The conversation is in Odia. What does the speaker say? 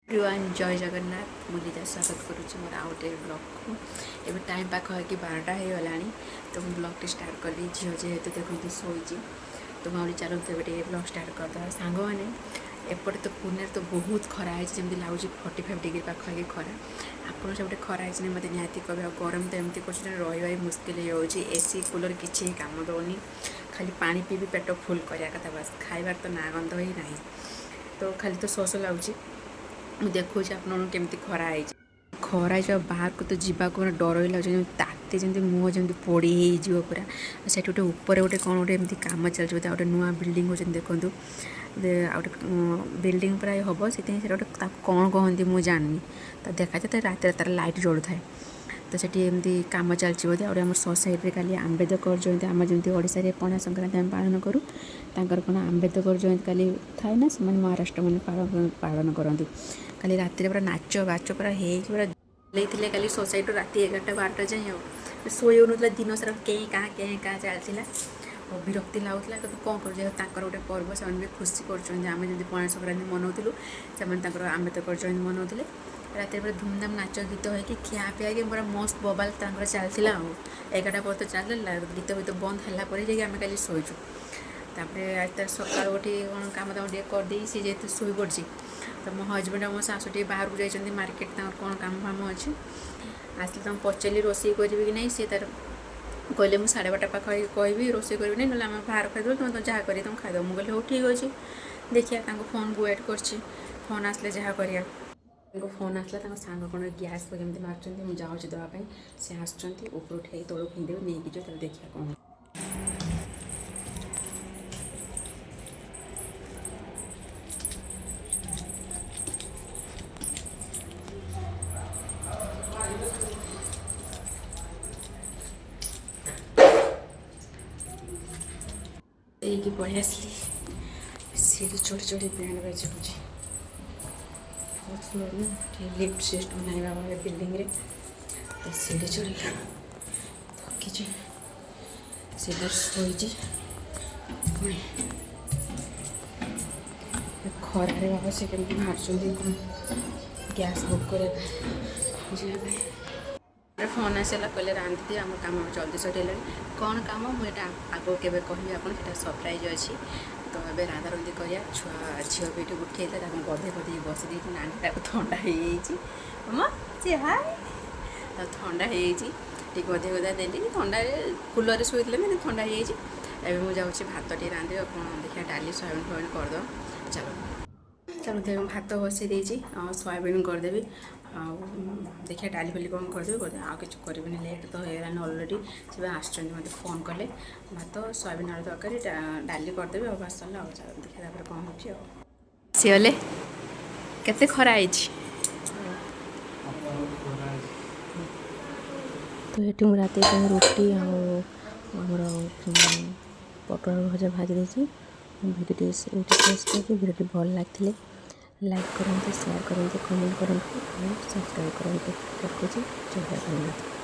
ଏଭ୍ରିୱାନ୍, ଜୟ ଜଗନ୍ନାଥ। ମୁଁ ଲିଜା, ସ୍ୱାଗତ କରୁଛି ମୋର ଆଉ ଗୋଟେ ବ୍ଲଗ୍କୁ। ଏବେ ଟାଇମ୍ ପାଖାପାଖି 12ଟା ହେଇଗଲାଣି, ତ ମୁଁ ବ୍ଲଗ୍ଟି ଷ୍ଟାର୍ଟ କଲି। ଝିଅ ଯେହେତୁ ଦେଖନ୍ତୁ ଶୋଇଛି, ତ ମୁଁ ଆହୁରି ଚାଲନ୍ତୁ, ଏବେ ଟିକେ ବ୍ଲଗ୍ ଷ୍ଟାର୍ଟ କରିଦେବା। ସାଙ୍ଗମାନେ, ଏପଟେ ତ ପୁନେରେ ତ ବହୁତ ଖରା ହେଇଛି, ଯେମିତି ଲାଗୁଛି 45 ଡିଗ୍ରୀ ପାଖାପାଖି ଖରା। ଆପଣ ସେପଟେ ଖରା ହେଇଛି ନା, ମୋତେ ନିହାତି କହିବେ। ଆଉ ଗରମ ତ ଏମିତି କରୁଛି ନା, ରହିବା ବି ମୁସ୍କିଲ ହେଇଯାଉଛି। ଏସି, କୁଲର୍ କିଛି କାମ ଦେଉନି। ଖାଲି ପାଣି ପିଇବି ପେଟ ଫୁଲ୍ କରିବା କଥା, ବାସ୍। ଖାଇବାର ତ ନାଁ ଗନ୍ଧ ହିଁ ନାହିଁ। ତ ଖାଲି ତ ଶୋଷ ଲାଗୁଛି। ମୁଁ ଦେଖାଉଛି ଆପଣଙ୍କୁ କେମିତି ଖରା ହେଇଛି। ଖରା ହେଇଛି ଆଉ ବାହାରକୁ ତ ଯିବାକୁ ମାନେ ଡର ହିଁ ଲାଗୁଛି, ଯେମିତି ତାତି, ଯେମିତି ମୁହଁ ଯେମିତି ପୋଡ଼ି ହେଇଯିବ ପୁରା। ଆଉ ସେଠି ଗୋଟେ ଉପରେ ଗୋଟେ କ'ଣ ଗୋଟେ ଏମିତି କାମ ଚାଲିଛି ବୋଧେ, ଆଉ ଗୋଟେ ନୂଆ ବିଲ୍ଡିଂ ହେଉଛନ୍ତି ଦେଖନ୍ତୁ। ଆଉ ଗୋଟେ ବିଲ୍ଡିଂ ପ୍ରାୟ ହେବ, ସେଥିପାଇଁ ସେଟା ଗୋଟେ, ତାକୁ କ'ଣ କହନ୍ତି ମୁଁ ଜାଣିନି। ତ ଦେଖାଯାଏ ତ ରାତିରେ ତାର ଲାଇଟ୍ ଜଳୁଥାଏ। ତ ସେଠି ଏମିତି କାମ ଚାଲିଛି ବୋଧେ। ଆଉ ଆମର ସୋସାଇଟିରେ କାଲି ଆମ୍ବେଦକର ଜୟନ୍ତୀ। ଆମର ଯେମିତି ଓଡ଼ିଶାରେ ପଣା ସଂକ୍ରାନ୍ତି ଆମେ ପାଳନ କରୁ, ତାଙ୍କର କ'ଣ ଆମ୍ବେଦକର ଜୟନ୍ତୀ କାଲି ଥାଏ ନା, ସେମାନେ ମହାରାଷ୍ଟ୍ର ମାନେ ପାଳନ କରନ୍ତି। କାଲି ରାତିରେ ପୁରା ନାଚ ବାଚ ପୁରା ହେଇକି ପୁରା ଥିଲେ କାଲି ସୋସାଇଟିରୁ ରାତି 11ଟା 12ଟା ଯାଏଁ। ଆଉ ଶୋଇ ହେଉନଥିଲା, ଦିନ ସାରା କେଁ କାଁ କେଁ କାଁ ଚାଲିଥିଲା ଆଉ ବିରକ୍ତି ଲାଗୁଥିଲା। କିନ୍ତୁ କ'ଣ କରୁ, ଯେହେତୁ ତାଙ୍କର ଗୋଟେ ପର୍ବ, ସେମାନେ ବି ଖୁସି କରୁଛନ୍ତି। ଆମେ ଯେମିତି ପଣା ସଂକ୍ରାନ୍ତି ମନାଉଥିଲୁ, ସେମାନେ ତାଙ୍କର ଆମ୍ବେଦକର ଜୟନ୍ତୀ ମନାଉଥିଲେ। ରାତିରେ ପୁରା ଧୁମଧାମ ନାଚ ଗୀତ ହେଇକି, ଖିଆ ପିଆ ହେଇକି ପୁରା ମସ୍ତ ବବାଲ ତାଙ୍କର ଚାଲିଥିଲା। ଆଉ 11ଟା ପରେ ତ ଚାଲିଥିଲା, ଗୀତ ଫୀତ ବନ୍ଦ ହେଲା ପରେ ଯାଇକି ଆମେ କାଲି ଶୋଇଛୁ। ତାପରେ ଆଜି ତାର ସକାଳୁ ଉଠି କ'ଣ କାମ ଦାମ ଟିକେ କରିଦେଇ, ସେ ଯେହେତୁ ଶୋଇପଡ଼ିଛି, ତ ମୋ ହଜବେଣ୍ଡ ଆଉ ମୋ ଶାଶୁ ଟିକେ ବାହାରକୁ ଯାଇଛନ୍ତି ମାର୍କେଟ, ତାଙ୍କର କ'ଣ କାମ ଫାମ ଅଛି। ଆସିଲେ ତାଙ୍କୁ ପଚାରିଲି ରୋଷେଇ କରିବି କି ନାହିଁ। ସେ ତାର କହିଲେ, ମୁଁ 12:30 ପାଖାପାଖି କହିବି ରୋଷେଇ କରିବି ନାହିଁ, ନହେଲେ ଆମେ ବାହାର ଖାଇଦେବୁ, ତୁମେ ତ ଯାହା କରିକି ତୁମେ ଖାଇଦେବ। ମୁଁ କହିଲି, ହଉ ଠିକ୍ ଅଛି, ଦେଖିବା। ତାଙ୍କ ଫୋନ୍କୁ ୱେଟ୍ କରିଛି, ଫୋନ୍ ଆସିଲେ ଯାହା କରିବା। ତାଙ୍କ ଫୋନ୍ ଆସିଲା, ତାଙ୍କ ସାଙ୍ଗ କ'ଣ ଗ୍ୟାସ୍ କେମିତି ମାରୁଛନ୍ତି। ମୁଁ ଯାଉଛି ଦେବା ପାଇଁ। ସେ ଆସୁଛନ୍ତି, ଉପରୁ ଉଠେଇକି ତଳକୁ ଫିଙ୍ଗିଦେବେ, ନେଇକି ଯିବ। ତାହେଲେ ଦେଖିବା କ'ଣ। ଦେଇକି ପଳେଇ ଆସିଲି। ସିଡ଼ି ଚଢ଼ି ଚଢ଼ି ବ୍ୟାଣ୍ଡ ବାଜିଯାଉଛି। ବହୁତ ଫ୍ଲୋର୍ ନା, ଟିକେ ଲିଫ୍ଟ ସିଷ୍ଟମ୍ ନାହିଁ ବାବା ଏ ବିଲ୍ଡିଂରେ। ତ ସିଡ଼ି ଚଢ଼ିକି ଥକିଛି। ସେ ତାର ଶୋଇଛି। ପୁଣି ଏ ଖରାରେ ବାବା ସେ କେମିତି ମାରୁଛନ୍ତି କ'ଣ ଗ୍ୟାସ୍ ବୁକ୍ କରିବା ପାଇଁ ଯିବା ପାଇଁ। ଫୋନ୍ ଆସିଲା, କହିଲେ ରାନ୍ଧିଦିଅ, ଆମ କାମ ଜଲ୍ଦି ସରିଗଲାଣି। କ'ଣ କାମ, ମୁଁ ଏଇଟା ଆଗକୁ କେବେ କହିବି ଆପଣ, ସେଇଟା ସରପ୍ରାଇଜ୍ ଅଛି। ତ ଏବେ ରାନ୍ଧା ରୁନ୍ଧି କରିବା। ଛୁଆ ଝିଅ ବି ଏଠି ଉଠେଇଥିଲା, ତାକୁ ଗଧେଇ ପଧେଇ ବସି ଦେଇଛି। ନାନୀ, ତାକୁ ଥଣ୍ଡା ହେଇଯାଇଛି। ମାମା ସେ ହାଇ, ତାକୁ ଥଣ୍ଡା ହେଇଯାଇଛି, ଟିକେ ଗଧେଇ ଗଧା ଦେଲି। ଥଣ୍ଡାରେ କୁଲରରେ ଶୋଇଥିଲେ ନା, ଥଣ୍ଡା ହେଇଯାଇଛି। ଏବେ ମୁଁ ଯାଉଛି ଭାତ ଟିକେ ରାନ୍ଧିବି। ଆଉ କ'ଣ ଦେଖିବା, ଡାଲି ସୋୟାବିନ୍ ଫୋୟାବିନ୍ କରିଦେବା। ଚାଲ ଚାଲନ୍ତୁ, ଏବେ ମୁଁ ଭାତ ବସେଇ ଦେଇଛି ଆଉ ସୋୟାବିନ୍ କରିଦେବି। ଆଉ ଦେଖିବା, ଡାଲି ଫାଲି କ'ଣ କରିଦେବି କରିଦେବି, ଆଉ କିଛି କରିବିନି। ଲେଟ୍ ତ ହେଇଗଲାଣି ଅଲରେଡ଼ି। ସେ ବି ଆସୁଛନ୍ତି, ମୋତେ ଫୋନ୍ କଲେ। ଭାତ, ସୋୟାବିନ୍ ଆଳୁ ତରକାରୀ, ଡାଲି କରିଦେବି ଆଉ ବାସ୍, ସରିଲା। ଆଉ ଚାଲ ଦେଖିବା ତାପରେ କ'ଣ ହେଉଛି। ଆଉ ଆସିଗଲେ। କେତେ ଖରା ହେଇଛି? ତ ଏଠି ମୁଁ ରାତି ପାଇଁ ରୁଟି ଆଉ ଆମର ପୋଟଳ ଆଳୁ ଭଜା ଭାଜି ଦେଇଛି। ଭିଡ଼ିଓଟି ଏଇଠି ଶେଷ କରୁଛି। ଭିଡ଼ିଓଟି ଭଲ ଲାଗିଥିଲେ ଲାଇକ୍ କରନ୍ତୁ, ସେୟାର କରନ୍ତୁ, କମେଣ୍ଟ କରନ୍ତୁ ଆଉ ସବସ୍କ୍ରାଇବ୍ କରନ୍ତୁ। ରଖୁଛି, ଜୟ ଜଗନ୍ନାଥ।